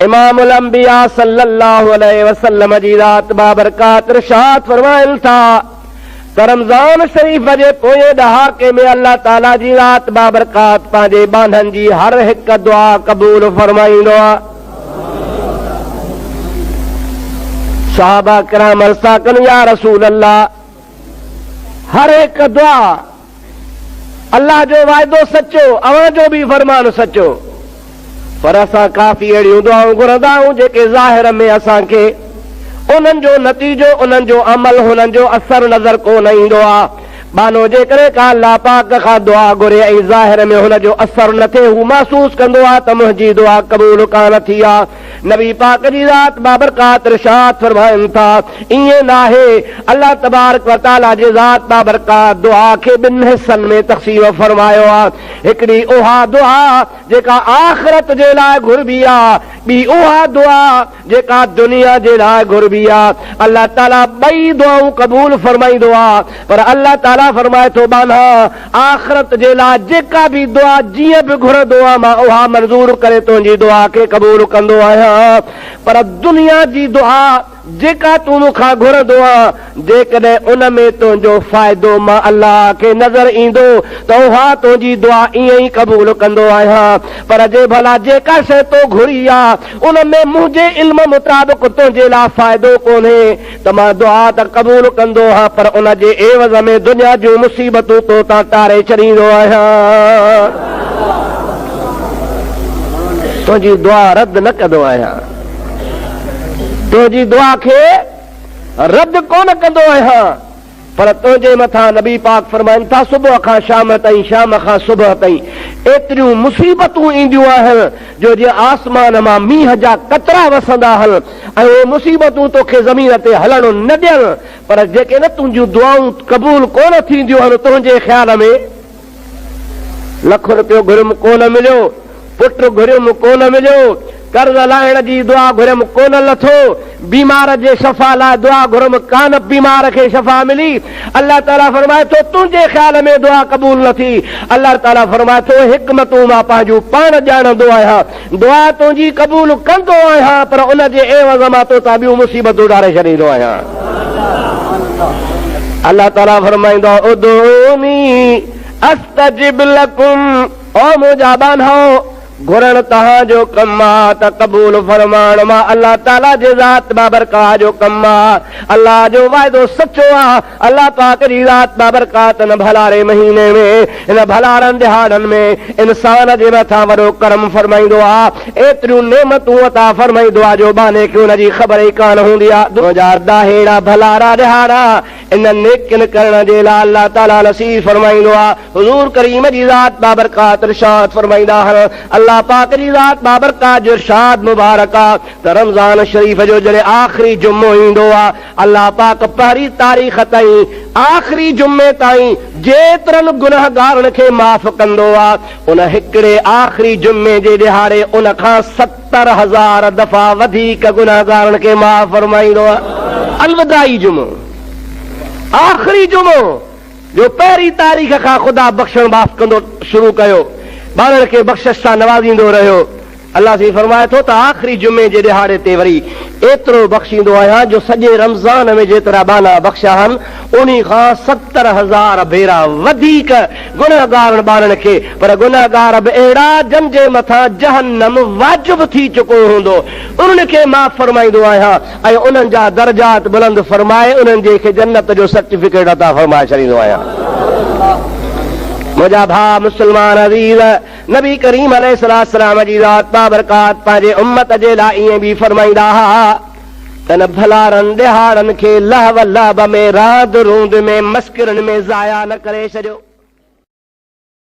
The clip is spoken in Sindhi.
امام الانبياء صلّي اللّٰه عليه وسلّم جي ذات بابرڪات ارشاد فرمائن ٿا ته رمضان شريف جي پوئين ڏهاڪي ۾ الله تعاليٰ جي ذات بابرڪات پنهنجي ٻانهن جي هر هڪ دعا قبول فرمائيندو آهي. صحابه ڪرام عرض ٿا ڪن يا رسول الله! هر هڪ دعا الله جو وعدو سچو، اوهان جو به فرمان سچو، پر اسان ڪافي اهڙيون دعائون گهرندا آهيون جيڪي ظاهر ۾ اسان کي انهن جو نتيجو، انهن جو عمل، هنن جو اثر نظر ڪو نه ايندو آهي. ٻانهو جيڪڏهن ڪا الله پاڪ کان دعا گهري ۽ ظاهر ۾ هن جو اثر نه ٿئي، هو محسوس ڪندو آهي ته منهنجي دعا قبول ڪانه ٿي آهي. نبي پاڪ جي ذات بابرڪات ارشاد فرمائن ٿا، ائين ناهي، الله تبارڪ و تعاليٰ جي ذات بابرڪات دعا کي ٻن حصن ۾ تقسيم فرمايو آهي، هڪڙي اها دعا جيڪا آخرت جي لاء گهربي آهي، ٻي اها دعا جيڪا دنيا جي لاء گهربي آهي. الله تعاليٰ ٻئي دعائون قبول فرمائيندو آهي، پر الله تعاليٰ فرمائي ٿو، ٻانها! آخرت جي لاء جيڪا به دعا جيئن به گهرندو آهيان مان اها منظور ڪري تنهنجي دعا کي قبول ڪندو آهيان پر دنيا جي دعا جيڪا تون مون کان گهرندو آهين جيڪڏهن ان ۾ تنهنجو فائدو مان الله کي نظر ايندو ته اها تنهنجي دعا ائين ئي قبول ڪندو آهيان پر جي ڀلا جيڪا شيء تو گهري آهي ان ۾ منهنجي علم مطابق تنهنجي لاء فائدو ڪونهي ته مان دعا ته قبول ڪندو هان پر ان جي عيوض ۾ دنيا جون مصيبتون تو تان ٽاري ڇڏيندو آهيان. تنهنجي دعا رد نه ڪندو آهيان. تنهنجي دعا کي رد ڪونه ڪندو آهيان. پر تنهنجي مٿان نبي پاڪ فرمائن ٿا صبح کان شام تائين شام کان صبح تائين ايتريون مصيبتون اينديون آهن جو جيئن آسمان مان مينهن جا قطرا وسندا آهن ۽ اهي مصيبتون توکي زمين تي هلڻ نه ڏين پر جيڪي نه تنهنجون دعائون قبول ڪونه ٿينديون آهن تنهنجي خيال ۾ لک روپيو گهريم ڪونه مليو، پٽ گهريم ڪونه مليو، قرض لاهڻ جي دعا گهريم ڪونه لٿو، بيمار جي شفا لاء دعا گهريم ڪانه بيمار کي شفا ملي. الله تعاليٰ فرمائي ٿو تنهنجي خيال ۾ دعا قبول نه ٿي. الله تعاليٰ فرمائي ٿو حڪمتون مان پنهنجون پاڻ ڄاڻندو آهيان، دعا تنهنجي قبول ڪندو آهيان پر ان جي عيوض مان تو تان ٻيون مصيبتون ٽاري ڇڏيندو آهيان. الله تعاليٰ فرمائيندو آهي ادعوني استجب لڪم او منهنجا ٻانهؤ! گهرڻ توهان جو ڪم آ ته قبول فرمائڻ مان الله تعاليٰ جي ذات بابرڪات جو ڪم آ. الله جو وعدو سچو آ. الله پاڪ جي ذات بابرڪات هن ڀلاري مهيني ۾، هن ڀلارن ڏهاڙن ۾ انسان جي مٿان وڏو ڪرم فرمائيندو آ. ايتريون نعمتون عطا فرمائيندو آ جو ٻانهي کي ان جي خبر ئي ڪانه هوندي آ. منهنجا ڏاهيڙا ڀلارا ڏهاڙا انهن نيڪين ڪرڻ جي لاء الله تعاليٰ نصيب فرمائيندو آ. حضور ڪريم جي ذات بابرڪات ارشاد فرمائيندا آهن، الله پاڪ جي ذات بابرڪات جو ارشاد مبارڪ آ ته رمضان شريف جو جڏهن آخري جمعو ايندو آ، الله پاڪ پهرين تاريخ تائين آخري جمعي تائين جيترن گنهگارن کي معاف ڪندو آ، ان هڪڙي آخري جمعي جي ڏهاڙي ان کان 70,000 دفعا وڌيڪ گنهگارن کي معاف فرمائيندو آ. الوداعي جمعو، آخري جمعو، جو پهرين تاريخ کان خدا بخشڻ معاف ڪندو شروع ڪيو، ٻارڙن کي بخشش سان نوازيندو رهيو. الله سائين فرمائي ٿو ته آخري جمعي جي ڏهاڙي تي وري ايترو بخشيندو آهيان جو سڄي رمضان ۾ جيترا ٻانها بخشيا آهن انهي کان 70,000 ڀيرا وڌيڪ گنهگارن ٻانهن کي پر گنهگار به اهڙا جن جي مٿان جهنم واجب ٿي چڪو هوندو انهن کي معاف فرمائيندو آهيان ۽ انهن جا درجات بلند فرمائي انهن جي کي جنت جو سرٽيفڪيٽ عطا فرمائي ڇڏيندو آهيان. منهنجا ڀاء مسلمان عزيز! نبي ڪريم عليه الصلوة والسلام جي ذات بابرڪات پنهنجي امت جي لاء ائين به فرمائيندا ها ته نه ڀلارن ڏهاڙن کي لهو لعب ۾ راند روند ۾ مسڪرن ۾ ضايع نه ڪري ڇڏيو.